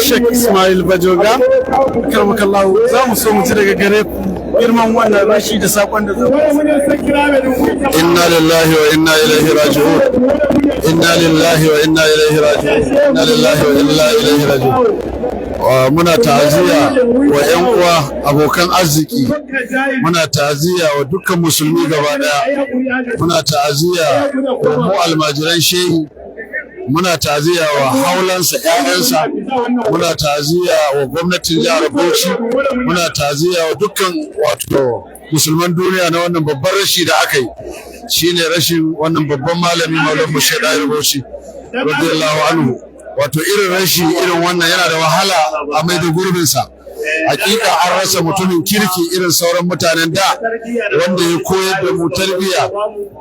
Sheikh Ismail Bajoga. Karmakallahu, za mu so mu ji daga gare ku girman wannan rashi da sakon da za Inna lillahi wa inna ilaihi raji'un. Inna lillahi wa inna ilaihi raji'un. Inna lillahi wa inna ilaihi raji'un. Muna ta'aziyya wa 'yan uwa, abokan arziki, muna ta'aziyya wa dukkan musulmi gaba daya, muna ta'aziyya wa mu almajiran shehi, muna ta'aziyya wa haulansa, 'ya'yansa, muna ta'aziyya wa gwamnatin jihar Bauchi, muna ta'aziyya wa dukkan wato musulman duniya na wannan babban rashi da aka yi, shine rashin wannan babban malami, Maulan mu Sheikh Bauchi radiyallahu anhu. Wato irin rashi irin wannan yana da wahala a mai da gurbinsa. Hakika an rasa mutumin kirki irin sauran mutanen da, wanda ya koyar da mu tarbiyya,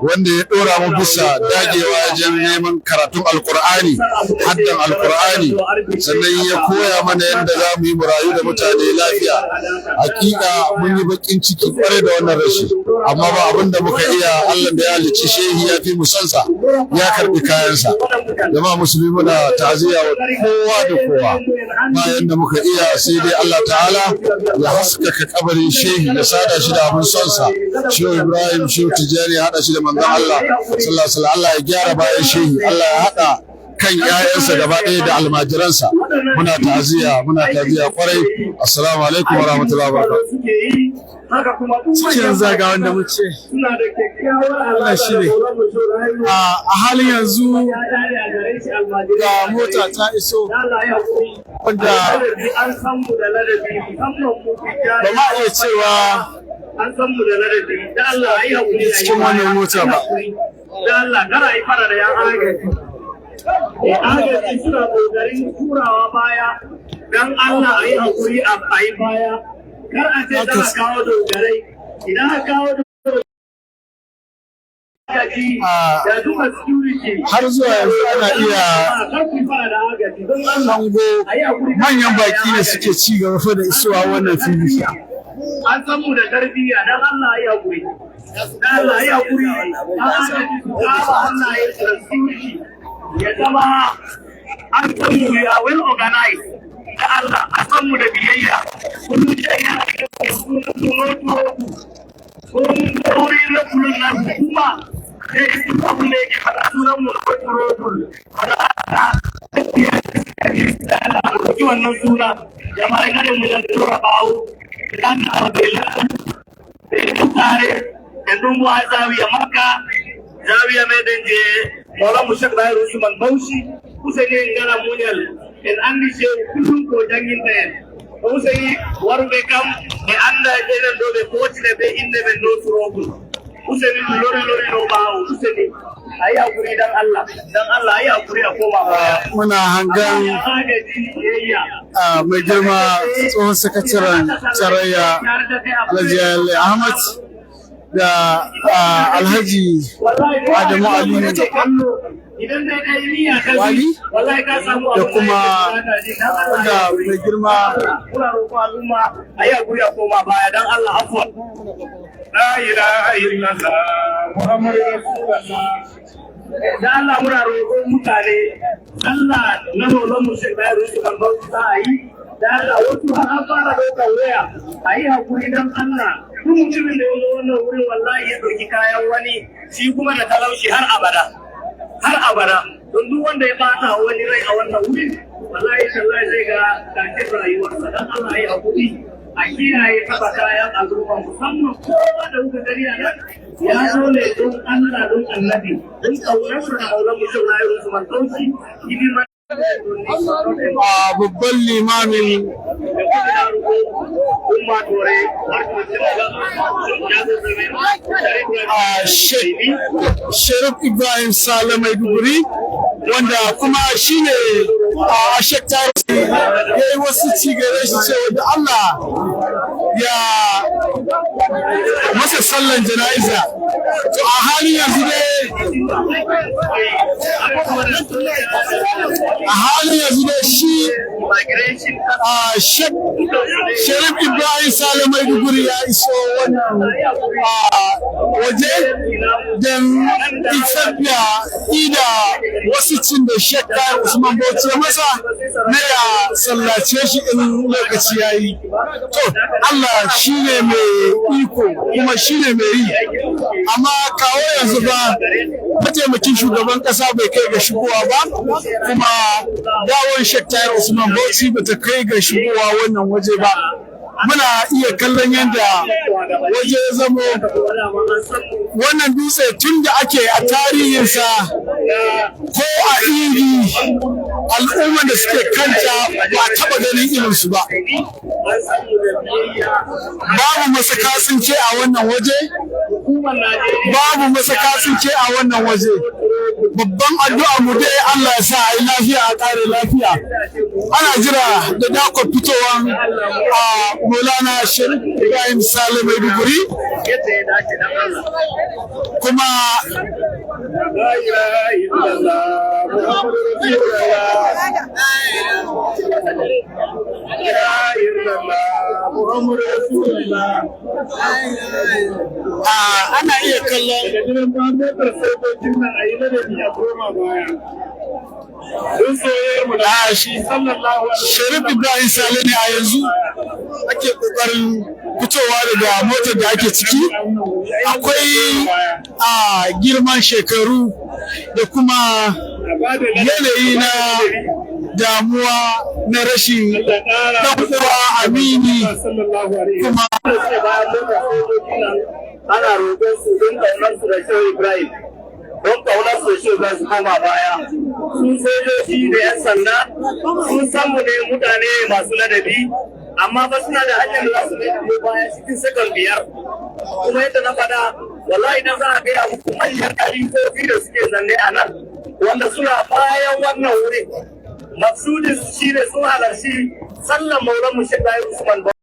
wanda ya dora mu bisa dagewa wajen neman karatun Alkur'ani, haddan Alkur'ani, sannan ya koya mana yadda za mu yi mu rayu da mutane lafiya. Hakika mun yi bakin ciki kwarai da wannan rashi, amma ba abin da muka iya. Allah da ya halicci shehi ya fi mu sansa, ya karbi kayansa. Jama'a musulmi, muna ta'aziyya wa kowa da kowa. Bayan da muka iya, sai dai Allah ta'ala ya haskaka kabarin shehi, ya sada shi da abin sonsa, Shehu Ibrahim, Shehu Tijjani, ya hada shi da manzon Allah sallallahu alaihi wasallam. Allah ya gyara bayan shehi, Allah ya hada kan ‘ya'yansa gaba ɗaya da almajiransa. Muna ta'aziyya, muna ta'aziyya kwarai. Assalamu alaikum wa rahmatullahi wa barakatuh. Cikin zaga wanda muce wannan shi ne a halin yanzu ga mota ta iso, wanda ba ma iya cewa cikin wannan mota ba. Da Allah kar a yi fara da yan agaji. Agaji suna kokarin turawa baya. Dan Allah a yi hakuri, a yi baya. Kar a ce tana kawo dogarai. Idan aka kawo agaji da duka security. Har zuwa yanzu ana iya Kar ku yi fara da agaji don Allah. hango manyan baki ne suke ci gaba fa da isowa wannan fili. An san mu da tarbiyya. Dan Allah ya hakuri. Dan Allah ya hakuri. An agaji su kama hannaye su da security. Ya zama an san mu ya well organized. Da Allah a san mu da biyayya. Kullum sai yana sunan ko mun zo wuri na kullum na hukuma, sai duk abin da yake faɗa sunan mu na Rotul. Faɗa wannan suna jama'a, kada mu dan tura bawo dan tare en ɗum bo ha zawiya Makka, zawiya meɗen je Mawla mu Cheikh Dahir Usman Bauchi. Useni en ngala muñal, en andi sew kullum ko janginta en. To useni waruɓe kam ɓe anda enen ɗo ɓe kocine ɓe inde ɓe noturogol. Useni ɗum lori lori no ɓaawo. Useni ayi hakuri, dan Allah, dan Allah ayi hakuri, a koma baya. Muna hangan agaji biyayya. Mai girma tsohon sakataren tarayya, Alhaji Ali Ahmad, da Alhaji Adamu Aliyu Idan dai kai niyya ka bi, Wali wallahi ka samu da abu kuma wanda wanda mai girma muna roƙo al'umma a yi hakuri a koma baya, dan Allah, afwan. La ilaha illallah Muhammadu Rasulullah. Da Allah muna roƙon mutane, Allah na rolon mu sai bayar su kan bauta za a yi. Da Allah wasu har an fara ɗaukar waya, a yi hakuri dan Allah. Duk mutumin da ya zo wannan wurin, wallahi ya ɗauki kayan wani, shi kuma da talauci har abada, har abada. Don duk wanda ya bata wani rai a wannan wurin, wallahi tallahi zai ga ƙarshen rayuwarsa. Dan Allah ya hakuri, a kiyaye taɓa kayan al'umma, musamman kowa da kuka gani a nan ya zo ne don Allah, don annabi, don ƙaunarsa da ƙaunar mutum na irin Usman Bauchi hidima. A babban limamin a Sharif Ibrahim Sale Maiduguri, wanda kuma shine a Sheikh Tarihi ya yi wasu ci gare shi cewa da Allah ya masa sallan jana'iza. To a halin yanzu dai, a halin yanzu dai shi A Sharif Ibrahim Sale Maiduguri ya iso wannan waje don isar da ida wasu cin da Sheikh Tahir Usman Bauchi ya masa na ya sallace shi in lokaci ya yi. To, Allah shi ne mai iko kuma shi ne mai yi. Amma kawo yanzu ba, mataimakin shugaban kasa bai kai ga shigowa ba, kuma gawon Sheikh Tahir Usman Bauchi bata kai ga shigowa wannan waje ba. Muna iya kallon yadda waje ya zamo. Wannan dutse, tun da ake a tarihinsa, ko a iri al'ummar da suke kanta ba taɓa ganin irinsu ba. Babu masaka tsinke a wannan waje, babu masaka tsinke a wannan waje. Babban addu'a mu dai, Allah ya sa a yi lafiya a ƙare lafiya. Ana jira da dakon fitowan a Maulana Sharif Ibrahim Sale Maiduguri kuma. لا إله إلا الله محمد رسول الله، لا إله إلا الله محمد رسول الله. Ana iya kallon Daga jiran ba motar sojojin nan, a yi ladabi a koma baya. Don soyayyar mu da shi sallallahu alaihi. Sharif Ibrahim Sale ne a yanzu ake kokarin fitowa daga motar da ake ciki. Akwai a girman shekaru da kuma yanayi na damuwa na rashin ɗan uwa, amini kuma. Ana roƙon su don ƙaunar su da Shehu Ibrahim, don ƙaunar su da Shehu Ibrahim, su koma baya. Su sojoji da 'yan sanda sun san mu ne mutane masu ladabi, amma fa suna da hanyar da za su mai mu baya cikin sakan 5. Kuma yadda na faɗa, wallahi idan za a gaya muku manyan kalifofi da suke zanne a nan, wanda suna bayan wannan wuri, maksudin su shine sun halarci sallan Maulan mu Shehu Usman.